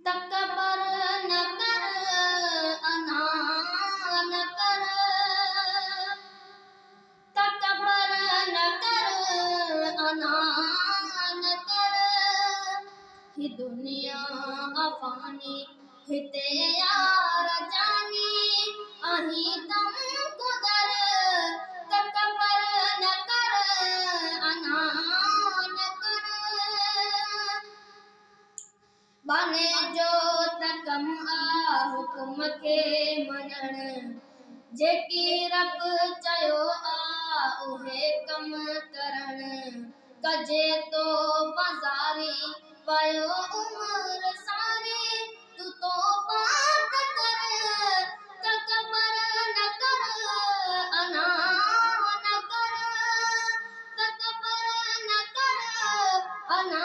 تڪبر نه ڪر، انا نه ڪر. تڪبر نه ڪر، انا نه ڪر. هي دنيا افاني، هتي يار جاني، آهين دم گذر. تڪبر نه ڪر، انا نه ڪر. ٻانهي جو ته ڪم آ حڪم کي مڃڻ، جيڪي رب چيو آ اهي ڪم ڪرڻ. ڪجي ٿو بازاري پيو عمر ساري، تون توبه ته ڪر. تڪبر نه ڪر، انا نه ڪر. تڪبر نه ڪر، انا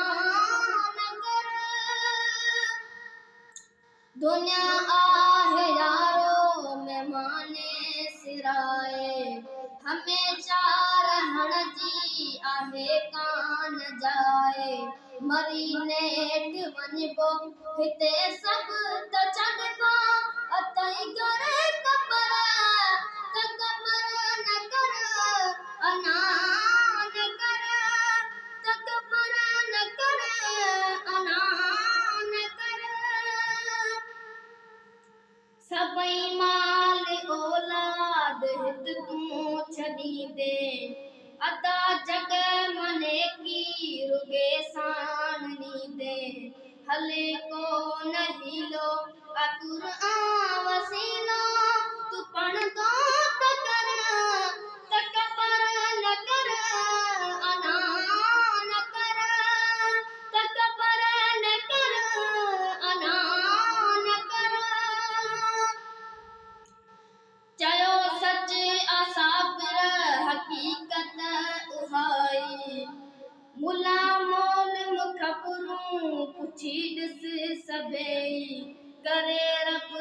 نه ڪر. دنيا آهي يارو مهمان سرائي، هميشه رهڻ جي آهي ڪانه جاءِ. مري نيٺ وڃبو، هتي سڀ ته ڇڏبو، اٿئي گهر قبر. تڪبر نه ڪر، انا نه ڪر. تڪبر نه ڪر، انا نه ڪر. سڀئي مال اولاد هت تون ڇڏيندين، ادا جڳ مني ڪي رڳي ساڻ نيندين. هلي ڪو نه حيلو، آ قرآن وسيلو، تون پڙهندو ته ڪر. تڪبر نه ڪر، انا نه ڪر. تڪبر نه ڪر، انا نه ڪر. چيو سچ آ صابر، حقيقت اهائي. ملا مولم خبرون پڇي ڏس سڀئي. ڪري رب